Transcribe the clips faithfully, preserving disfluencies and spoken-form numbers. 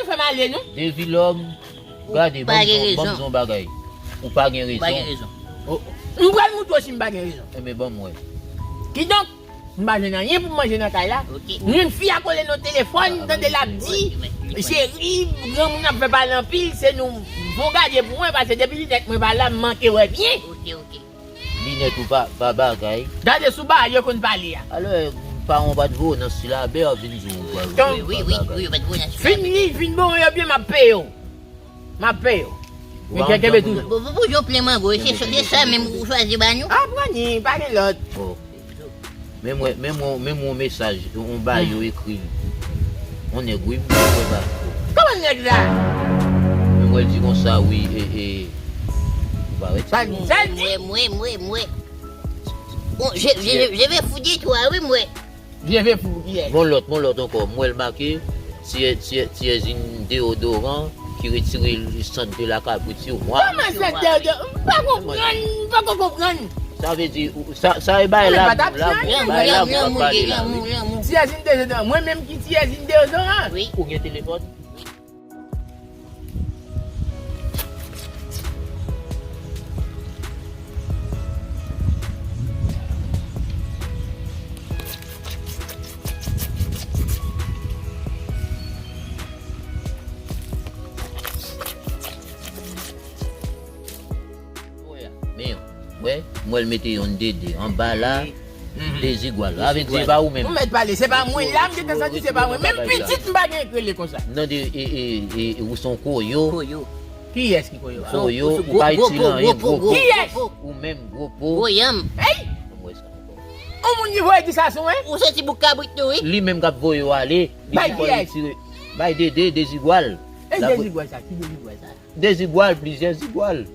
Fè m ale, non? Devilòm, gade, ban m di yon bagay. Ou pa gen rezon. Ou pa gen rezon. M pral montre w si m pa gen rezon. Enben, ban m wè. Kidonk, m pa jwenn anyen pou m manje nan kay la. M jwenn fi a kole nan telefòn, m tande l ap di, cheri, granmoun ap fè pale anpil, se nou. Fon gade pou mwen, paske depi linèt mwen pa la, m manke wè byen. Linèt ou pa, pa bagay. Gade sou bagay yo konn pale a. Alò, paran w pa t voye w nan silabè, vin di w pa bagay. Fin li, fin bon yo byen, m ap peye w. M ap peye w. Men kenbe toujou. Bon, bon, bon, yo plen mango, se sa, se sa menm ou chwazi ba nou? Ah, pran li, pa gen lòt. Bon. Men mwen, men mwen, men mwen mesaj, yon bagay yo ekri. Yon nèg, wi, m wè ba. Kòman nèg la? Men mwen di konsa, wi, e, e, ou pa wè ti. Mwen, mwen, mwen, mwen. Bon, je, je, je vais fouiller toi, wi, mwen. Je vais fouiller. Mon lòt, mon lòt ankò. Mwen l make, ti, ti, ti èzin deodoran ki retire sant de la kabrit sou mwen. Kòman sant deodoran? M pa konprann, m pa ko konprann. Sa vle di, ou, sa, sa e bay labou, labou, bay labou ap pale la, wi. Ti èzin deodoran, mwen menm ki ti èzin deodoran. Wi. Ou gen telefòn? Men, wè, mwen l mete yon dede anba la. Dezigwal. Sa vle di, e pa ou menm. Ou mèt pale, se pa mwen. La, m gentan santi se pa mwen. Menm pitit, m pa gen rele konsa. Non, de, e, e, e, ou se yon koyo. Koyo. Kiyès ki koyo a? Koyo, ou pa itil anyen, gwo po. Kiyès? Ou menm, gwo po. Gwo yanm. Ey! Yon moun ki voye di sa sou mwen? Ou se ti bouk kabrit tou, wi. Li menm k ap voye w ale. Bay kiyès? Bay dede, dezigwal. E dezigwal sa, ki dezigwal sa? Dezigwal, plizyè zigwal.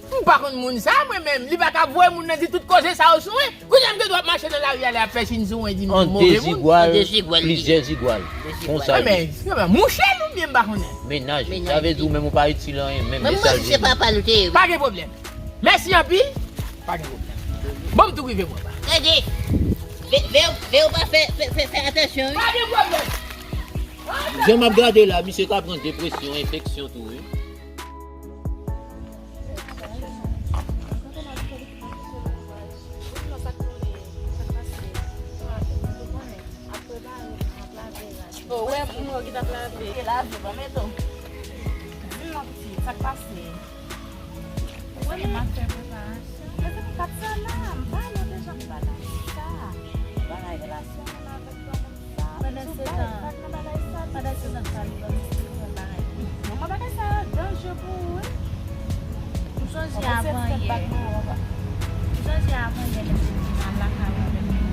M pa konn moun sa, mwen menm. Li pa ka voye moun nan di tout koze sa yo sou mwen. Kounye a m gen dwa ap mache nan lari a, lè ap fè chin sou mwen, di m move moun. An dezigwal, plizyè zigwal. Konsa. Men, men, mouche l oubyen m pa konnen. Mennaj li. Sa vle di ou menm ou pa itil anyen, menm mesaj li. Mwen, mwen, se papa l te ye, wi. Pa gen pwoblèm. Mèsi anpil. Pa gen pwoblèm. Bon, m tou rive mwen, pa. Gade. Ve, ve, ve ou pa fè, fè, fè, fè atansyon, wi. Pa gen pwoblèm. Jan m ap gade la, misye ka pran depresyon, enfeksyon tou, wi. Oh, wè, moun yo ki t ap lave. Te lave, ban m ede w. Di m non, pitit, sa k pase? Ou wè m ap fè preparasyon. Men se pou Katsana, m pale w deja pou bagay sa. Bagay relasyon menm avèk granmoun sa. Pandan se tan, pandan se tan, sa li ban m esplike yon bagay. Manman, bagay sa danje pou ou, wi. M sonje avan yè. M sonje avan yè, lè m te vin nan lakay ou avèk mwen.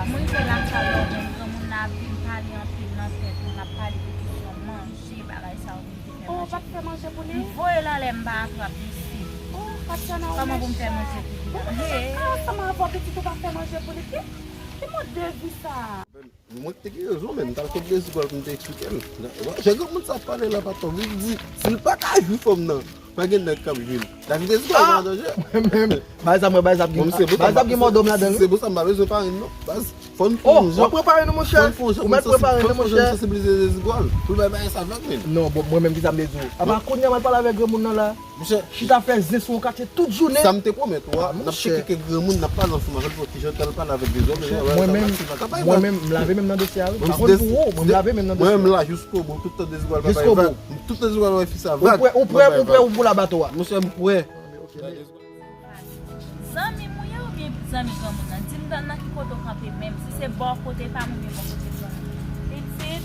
M rive lakay ou, men granmoun nan ap vin pale anpil nan tèt mwen, l ap pale de kesyon manje, bagay sa yo vin te fè manje. Oh, ou pa t fè manje pou li? M voye l anlè, m pa atrap misye. Oh, Katsana, ou mechan. Kòman pou m fè manje pou li? Ou mechan ansanm avè w, pitit, ou pa fè manje pou li. Ki, ki mòd de vi sa? Mwen ki te gen rezon, men m t al kot Dezigwal pou m te eksplike l. Jan granmoun sa ap pale la, patwon, li di, si l pa ka jwi fanm nan, pa gen nèg k ap jwi l. Dèfini Dezigwal pa an danje. Mwen menm, bagay sa mwen, bagay sa ap gen, bagay sa ap gen mòdòm ladan l, wi. Se pou sa m pa bezwen parenn non. Baz, fò n fè yon jan. Oh, w ap prepare nou, monchè. Ou mèt prepare nou, monchè. Fò n sansibilize Dezigwal pou l bay bagay sa vag, men. Non, bon, mwen menm, ki sa m te di w? Apa kounye a m al pale avèk granmoun nan la? Monchè, chita fè zen sou yon katye tout jounen. Sa m te pwomèt ou a, n ap tcheke kèk granmoun, n ap pale ansanm avè l pou wè kijan l pral pale avèk Dezigwal. Mwen menm, mwen menm, m lave men m nan dosye a, wi. M pa konn pou ou, mwen m lave men m nan dosye a. Mwen menm la, jiskobou, tout tan Dezigwal pa bay vag. Tout tan Dezigwal wè fi sa vag. Ou prè, ou prè, ou prè, ou pou l a bato a? Monchè, m prè. Zanmi m ou ye oubyen zanmi granmoun nan? Di m nan, nan ki kote w kanpe menm, si se bò kote pa m oubyen bò kote zanmi m. Pitit,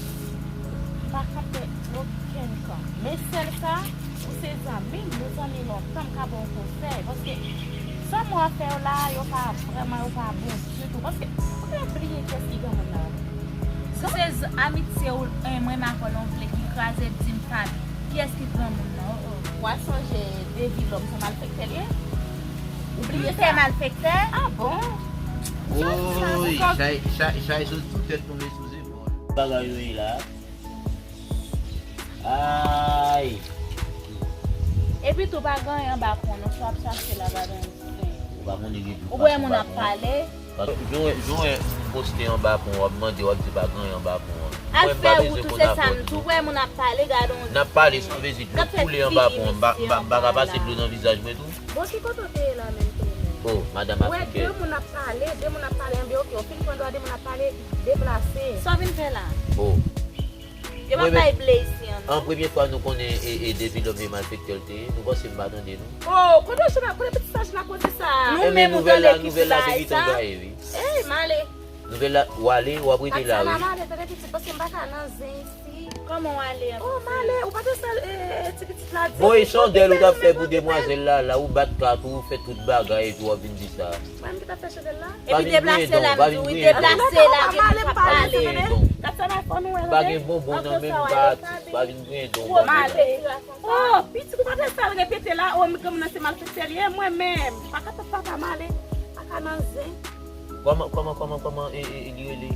m pa kanpe okenn kan. Men sèl sa, ou se zanmi m, nou zanmi lontan, m ka ba w konsèy. Paske sa m wè fè yo la, yo pa vrèman, yo pa bon ditou. Paske ou te bliye kiyès ki granmoun nan. Si se z-, amitye w, en, mwen m avè w, ou vle ki kraze, di m pa kiyès ki granmoun nan, oh, oh. W a sonje Devilòm se malfektè l ye? Ou bliye sa? M fè malfektè? Ah bon? Woy, chay, chay, chay sou, sou tèt tonbe sou zepòl. Bagay yo ye la. Ay. Epi tou pa gen anyen anba pon non, sa w ap chache la pa gen anyen. Ou pa konnen gen dlo. Ou wè moun ap pale. Paske jan w wè, jan w wè, Poste anba pon, w ap mande, w ap di pa gen anyen anba pon an. Al fè wout ou, se sa m di w. Wè moun ap pale, gade yon... N ap pale san vizit, dlo koule anba pon an. M pa, m pa, m pa ka pase dlo nan vizaj mwen tou. Bon, ki kote w te ye la menm tou menm? Oh, madanm afriken. Wè de moun ap pale, de moun ap pale, anben oke, w fin pran dwa de moun ap pale, deplase. Sa w vin fè la? Oh. Yo pa bay ble isi an, non. An premye fwa nou konnen e, e Devilòm e malfektè l te ye, nou panse m pa tande nou. Oh, kote w chita, kote pitit sa chita koze sa? Nou menm ou tande ki ti bagay sa? Ey, m ale. Nouvèl la, w ale, w ap rete la, wi. Tatiana, m ale, tande pitit, paske m pa ka nan zen isi. Kòman w ale an? Oh, m ale, ou pa te sa, e, ti pitit la di. Bon, e chandèl ou t ap fè pou demwazèl la, la ou bat kat ou, ou fè tout bagay, epi w ap vin di sa. Mwen ki t ap fè chandèl la? Epi deplase la, m di w, wi, deplase la, gen moun k ap pale. Pa gen bonbon nan men m, pa vin griyen don. Oh, pitit ou pa te sa l repete la, oh, granmoun nan se malfektè li ye, mwen menm. Pa ka papa m ale, pa ka nan zen. Kòman, kòman, kòman, kòman, e, e, e, li rele?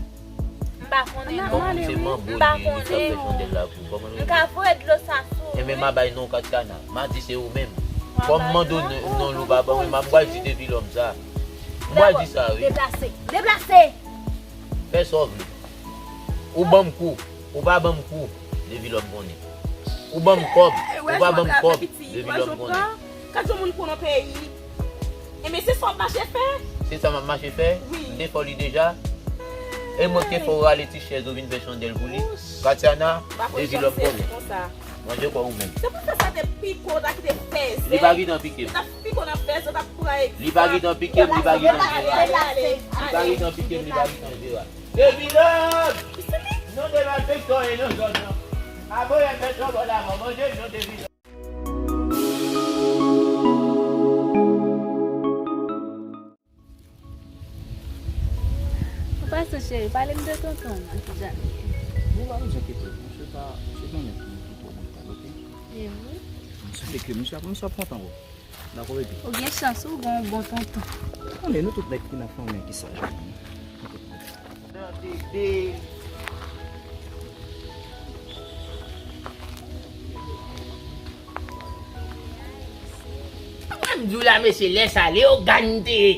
M pa konnen non. Kòman se manbo li ye, li k ap fè chandèl la pou ou? Kòman li rele? M ka voye dlo sa sou ou, wi. Enben, m a bay non Katiana. M a di se ou menm. Kòm m mande w non, non, ou pa ban mwen, m a pral di Devilòm sa. M pral di sa, wi. Deplase. Deplase! Fè sa w vle. Ou ban m kou. Ou pa ban m kou. Devilòm konnen. Ou ban m kòb. Ou pa ban m kòb. Devilòm konnen. Gad yon moun pou nan peyi. Enben, se sa w ap mache fè? Se sa m ap mache fè? Wi. M te fè w li deja. E mwen ki te fè w rale ti chèz ou vin fè chandèl pou li. Katiana, Devilòm konnen. Manje kò ou menm. Se pou fè sa te pike w ta kite fèzè. Li pa gentan pike m. Li ta pike w nan fèzè, w ta pran egzanp. Li pa gentan pike m, li pa gentan jera. Li pa gentan pike m, li pa gentan jera. Devilòm! Non de malfektè w ye nan zòn nan. Avoye m mèt yon bò lavan, manje m non Devilòm. An pasan, cheri, pale m de tonton w nan, kijan l ye? Bon, pa bezwen enkyete w, misye pa, misye gen yon nèg ki, ki twò bon tèt, oke? E vre? Misye, ke misye ap, misye ap kontan wè w. Dakò, baby? Ou gen chans, ou gen yon bon tonton. Konnen nou tout nèg ki nan fanmi an ki saj, nou tout nèg. Mwen m di w la, mesye, lè sa, Leyogàn te ye.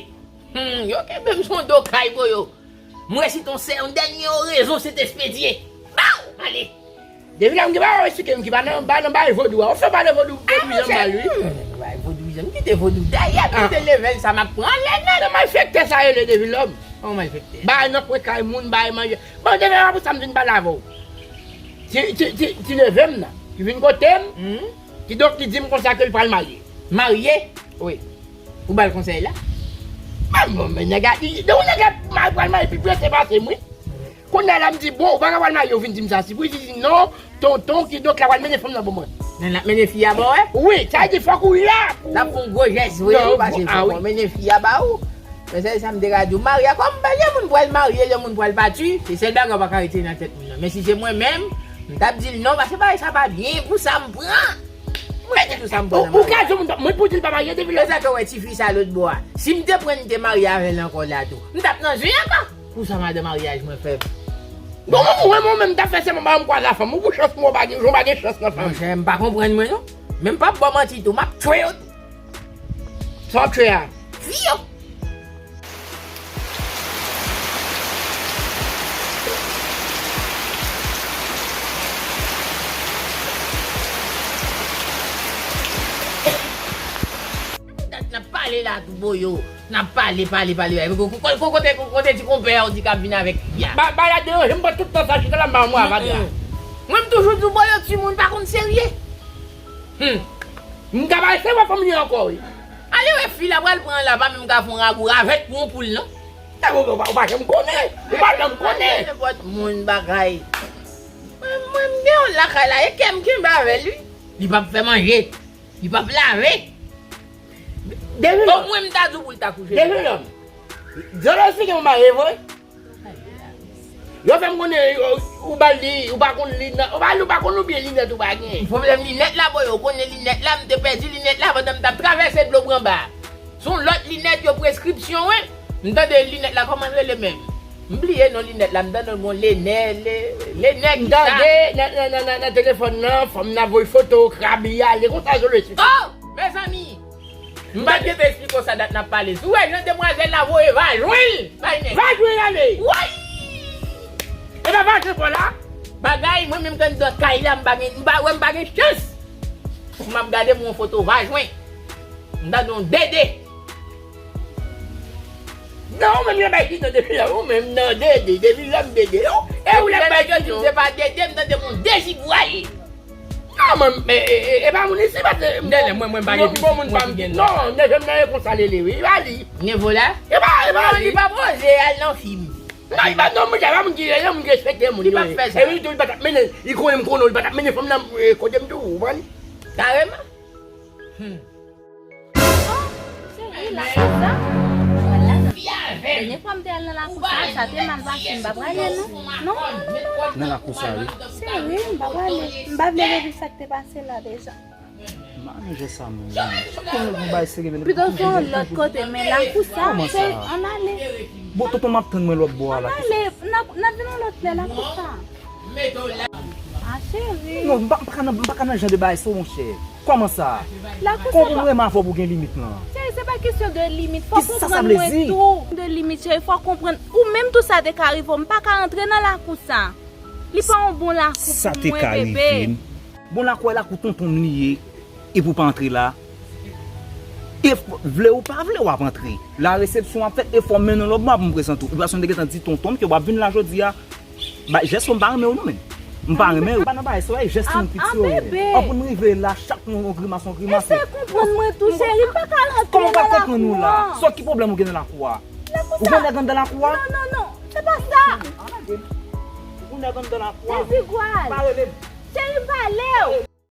Hmm, yo kenbe m sou do kay, bro, yo. M resi ton sè, yon dènye orezon, se te Spedye. Baw! Ale! Devilòm ki pa wè si ke m ki pa nan, pa nan bay vodou a. Ou fè pale vodou, vodouyizan mal, wi. Hmm, bay vodouyizan, m kite vodou dèyè, m kite level sa, m ap pran lè nèt. Nan malfektè sa rele Devilòm. Kòman malfektè? Bay nan kwen kay moun, bay manje. Bon, Devilòm, pou sa m vin pale avè w. Ti, ti, ti, ti neve m nan, ki vin kote m, kidonk li di m konsa ke l pral marye. Marye? Wi. Ou ba l konsèy la? Ban m, bon, men nèg la, li, li, yon nèg la mal pral marye pi prese pase m, wi. Kounye a la, m di, bon, ou pa ka pral marye, ou vin di m sa. Si pou li di non, tonton, kidonk, l ap pral mennen fanm nan ban mwen. Nan l ap mennen fi a ba w, wi? Wi, sa vle di fòk ou la pou... L ap fè yon gwo jès, wi, ou pase fòk ou mennen fi a ba ou. Men sèl sa m te ka di w, marye a, kòm pa gen moun pral marye, gen moun pral pati, se sèl bagay ou pa ka retire nan tèt moun nan. Men si se mwen menm, m t ap di l non, paske bagay sa pa byen pou sa m pran. Mwen, pou sa m pran nan maryaj. Ou ka di moun, mwen pou di l pa marye depi lè. Lè sa ke w wè tifi sa lòt bò a. Si m te pran l, m te marye avè l ankò la tou. M t ap nan zen ankò. Pou sa madan maryaj mwen fè. Bon, mwen, mwen, mwen menm, m t ap fè sèman ba m kwaze a fanm. Ou pou chans mwen, ou pa gen, ou pa gen chans nan fanm. Monchè, m pa konprann mwen, non. Men m p ap ba w manti tou, m ap tchwe yo tou. Sa w ap tchwe a? Fi yo! Dat n ap pale la tou, boyo. N ap pale, pale, pale, pale. Ko-, ko-, ko-, kote, ko-, kote ti konpè ou di k ap vin avèk fi a? Ba, ba la deranje m, pran tout tan sa chita la, m pa yon mwa avè a. Mwen, m toujou di w, boyo, timoun pa konn serye. Hmm. M ka pa eseye wè fanm li ankò, wi. Ale wè fi la pral pran la, pa menm ka fè yon ragou ravèt pou yon poul, non. Ou pa, ou pa, ou pa janm konnen. Ou pa janm konnen. Nenpòt moun bagay. Mwen, mwen, m gen yon lakay la, e kè m kenbe avè l, wi. Li p ap fè manje. Li p ap lave. Devilòm. Omwen m ta di w pou l ta kouche. Devilòm. Zolofik yon marye vre. Yo fè m konnen, ou, ou ba l li, ou pa konn li nan, ou ba l, ou pa konn oubyen linèt ou pa gen. Pwoblèm linèt la, bò, yo konnen linèt la, m te pèdi linèt la pandan m t ap travèse dlo Pranba. Se yon lòt linèt yo preskripsyon, wi. M tande linèt la, kòman l rele menm? M bliye non linèt la, m tande l gon Lenè, Le-, Lenè kisa? M tande nan, nan, nan, nan, nan telefòn nan, fanm nan voye foto, krab li ale, konsa Zolofik. Oh, mezanmi! M pa t gentan esplike w sa dat n ap pale. Si w wè jan demwazèl la voye vajwen l, vajwen l ale. Woy! E pa vajwen pa w la? Bagay, mwen menm k anndan kay la, m pa gen, m pa wè, m pa gen chans. M ap gade m wè yon foto vajwen. M tande yon dede. Non, ou menm yon bay ki tande la, ou menm nan dede, depi lè m dede, yo. E ou lè bay ki di m se pa dede, m tande m yon dezigwal. Non, mwen, e, e, e, e pa moun isi, paske m Dèlè, mwen, mwen pa gen bon moun pa m gen. Non, neve m nan e konsa li ye, wi, pa li. Nevo la? E pa, e pa Non, li. Li pa poze al nan fim. Non, li pa, non, moun sa, pa moun ki, e moun ki respekte moun. Li pa fè sa. E li tou, li pa t ap mennen, li konnen m konnen w, li pa t ap mennen fanm nan, e, kote m tou, ou konprann? Kareman. Hmm. Oh, cheri, lakou sa? Wala non. Dènye fwa m te al nan lakou sa, sa te mal pase, m pa prale non. Non, non, non, non, non. Nan lakou sa, wi. Cheri, m pa prale. M pa vle reviv sa k te pase la deja. M pa renmen jès sa menm, non. Chak moun yon bagay serye, men Pito se yon lòt kote, men lakou sa, Kòman se sa? Ann ale. Bon, tonton m ap tann mwen lòt bò a la. Ann ale, n ap, n ap vin yon lòt lè lakou sa. Ah, cheri. Non, m pa, m pa ka nan, m pa ka nan jan de bagay sa, monchè. Kòman sa? Lakou sa Kòman pa pou m renmen avè w pou gen limit lan? Cheri, se pa kesyon de limit. Fò w konprann mwen tou. De limit, cheri, fò w konprann. Ou menm tou sa te ka rive w, m pa ka rantre nan lakou sa. Li pa yon bon lakou pou mwen, bebe. Bon, lakou a, lakou tonton m li ye, epi w pa antre la. E f-, vle ou pa vle, w ap antre. La resepsyon ap fèt, e fò m mennen w lòt bò pou m prezante w. Epi paske m te gentan di tonton m ke w ap vin la jodi a. Ba, jès sa m pa renmen w non, men. M pa renmen w. Pa nan bagay sa, w jès moun piti yo ye. An pou m rive la, chak moun yon grimas, yon grimas. Eseye konprann mwen tou, cheri, m pa ka rantre nan lakou an. Kòman w pa konprann ou la? Sa ki pwoblèm ou gen nan lakou a? Ou gen nèg anndan lakou a? Non, non, non, se pa sa. Ou gen nèg anndan lakou a? Dezigwal. Pa rele m. Cheri, m pale w.